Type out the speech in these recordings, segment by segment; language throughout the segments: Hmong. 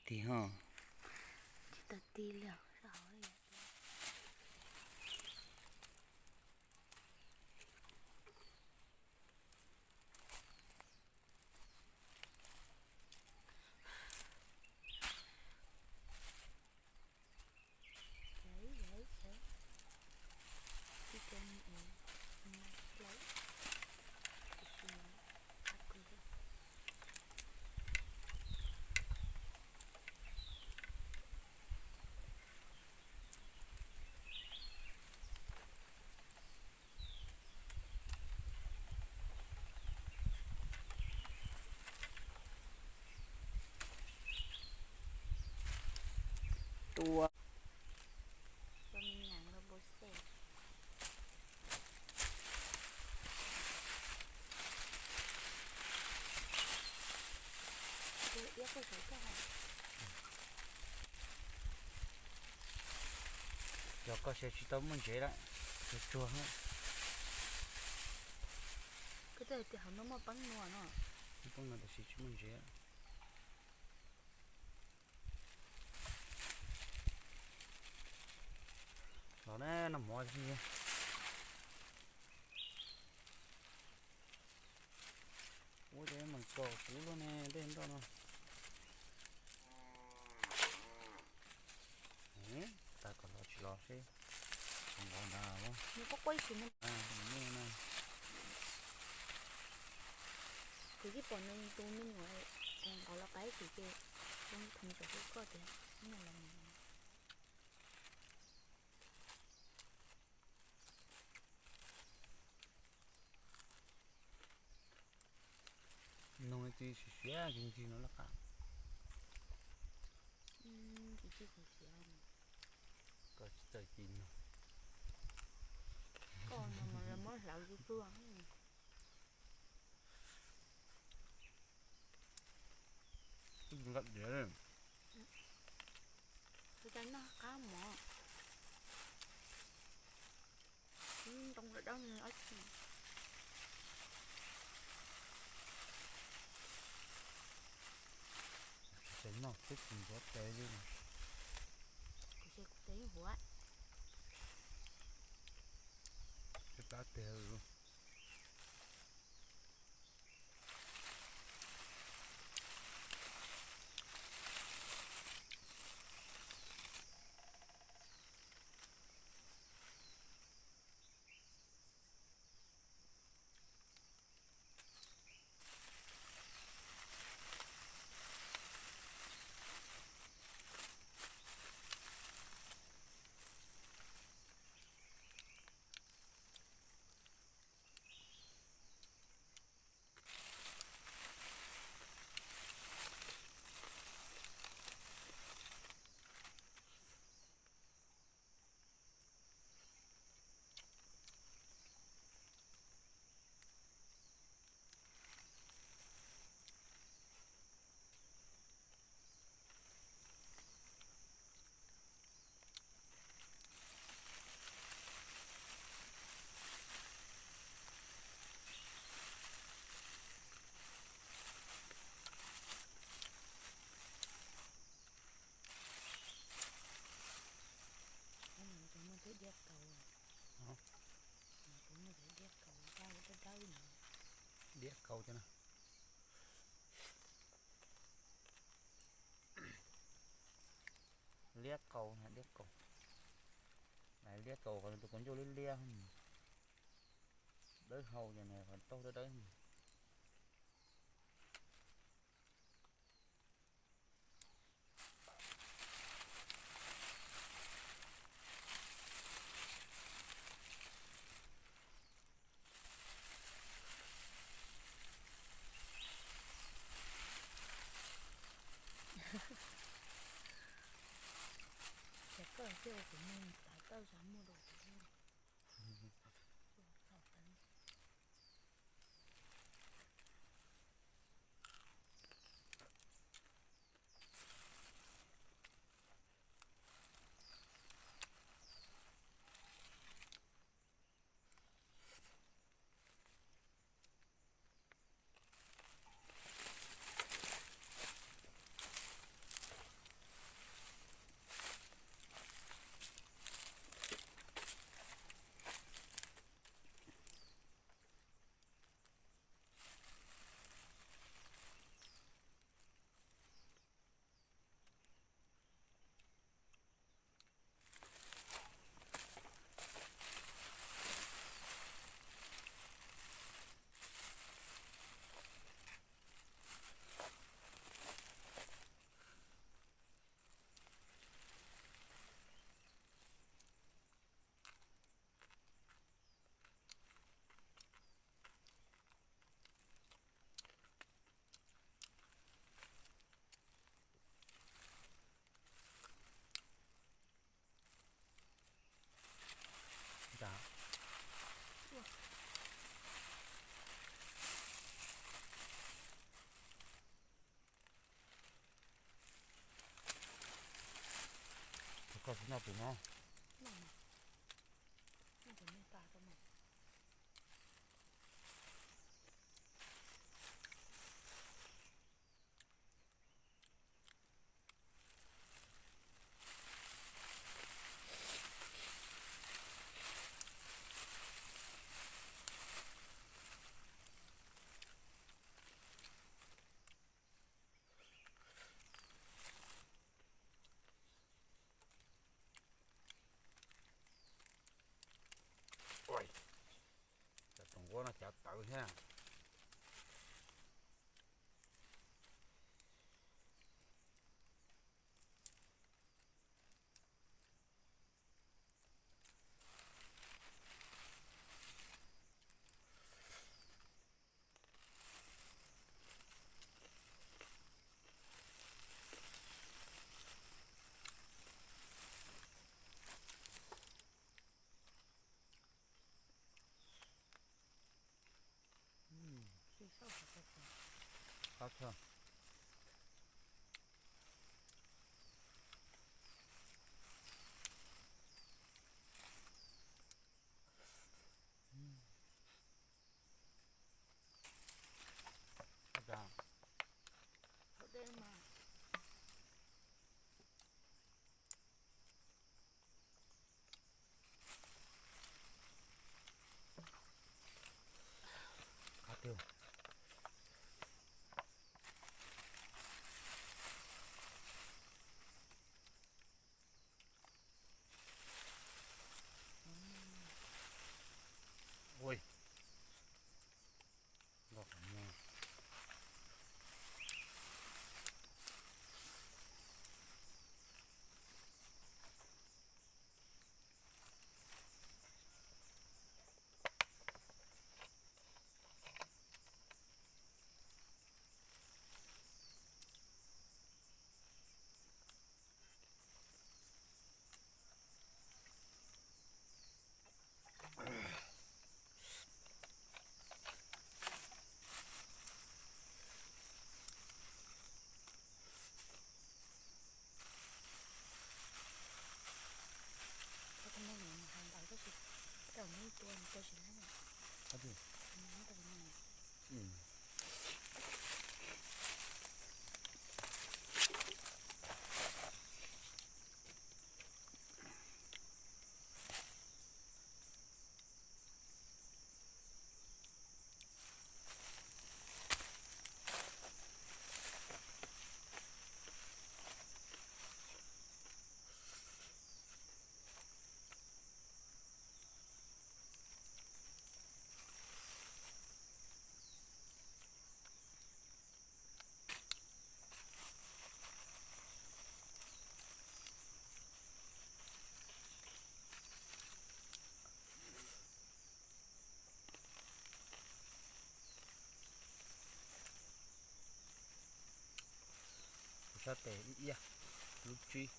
Tig ho. Tsis tau tig li os. Tua. Cov koj saib tsis tau muaj ntsev lawm, tsuag tsuag. Koj twb hais tias hauv no muaj peeb no no. Muaj peeb no tab sis tsis muaj ntsev. Los ne, noj mov tsis. Ua cas mas kom kuv luaj ne, tej nroj no. Tas kom los tsis los seb. Nqov ntawd. Kuv yeej pom nws tus me nyuam nqov los qab ib chim ces zoo theem tsam kuv koj tias nyiaj los mus. Noog ib txhij siav siav ncig ncig no laj qab. Koj tsis txawj ci noog. Koj no mas los muab hlawv tsuag tsuag. Nqa diav li. Kuv cov noj qab mov. Ntoo dawb dawb no ob txhij. Ces noj xwb tsis ntxuav tes li. Kuv ces kuv tes yeej huav. Ces tab tes. Cov no muaj thiab diab kaus. Diab kaus cov no. Liab kaus, liab kaus. Liab kaus qhov tus kaus ncuj liab liab, dawb hau, cov no qhov taub dawb dawb. Ces koj thiaj ua kuv mus tav tawj zov muag rau kuv. Koj tsis noj pem no. Cov tus nquab no cov tawv thiab. Qab tshaj. Ui. Kuv sab tes ib iab, lub tsib,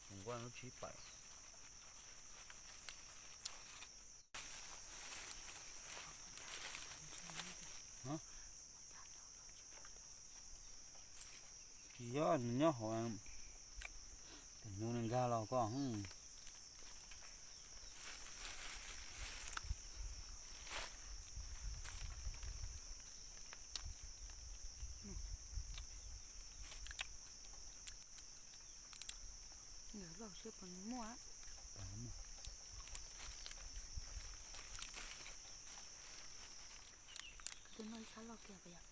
tus nquab lub tsib pais. Tsis yog nws nyob hauv, tus nyuj nws nkag los koj. Loj siab puas muaj? Tus no ib sab loj kiag puas yog?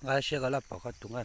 Nqa siab koj laj pom koj tus nqa.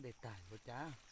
Ntes tag ua cas.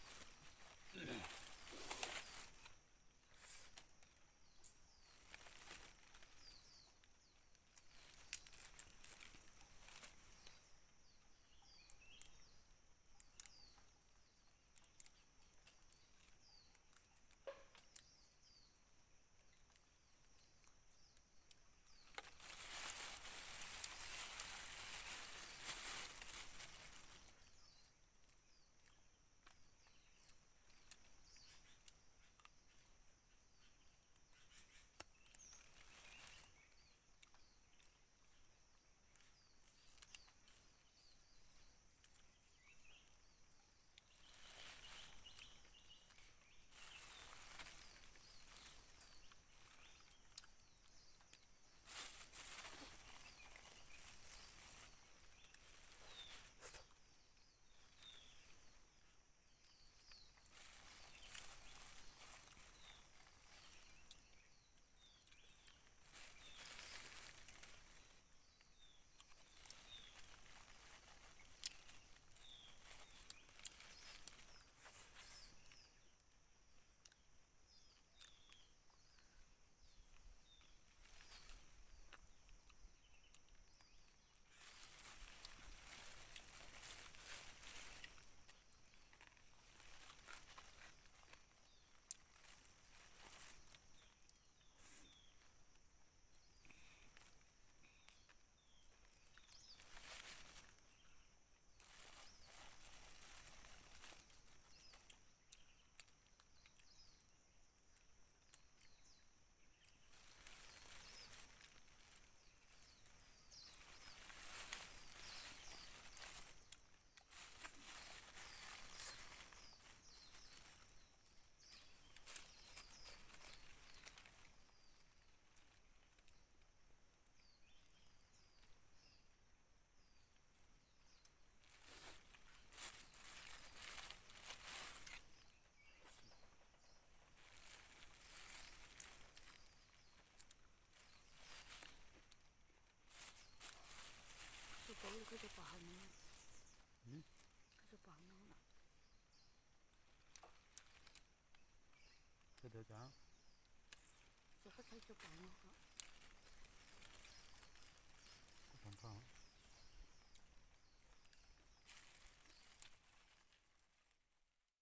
Koj tau lub koj tau pom hauv no. Koj tau pom hauv no. Koj tau cov. Koj tau pom no.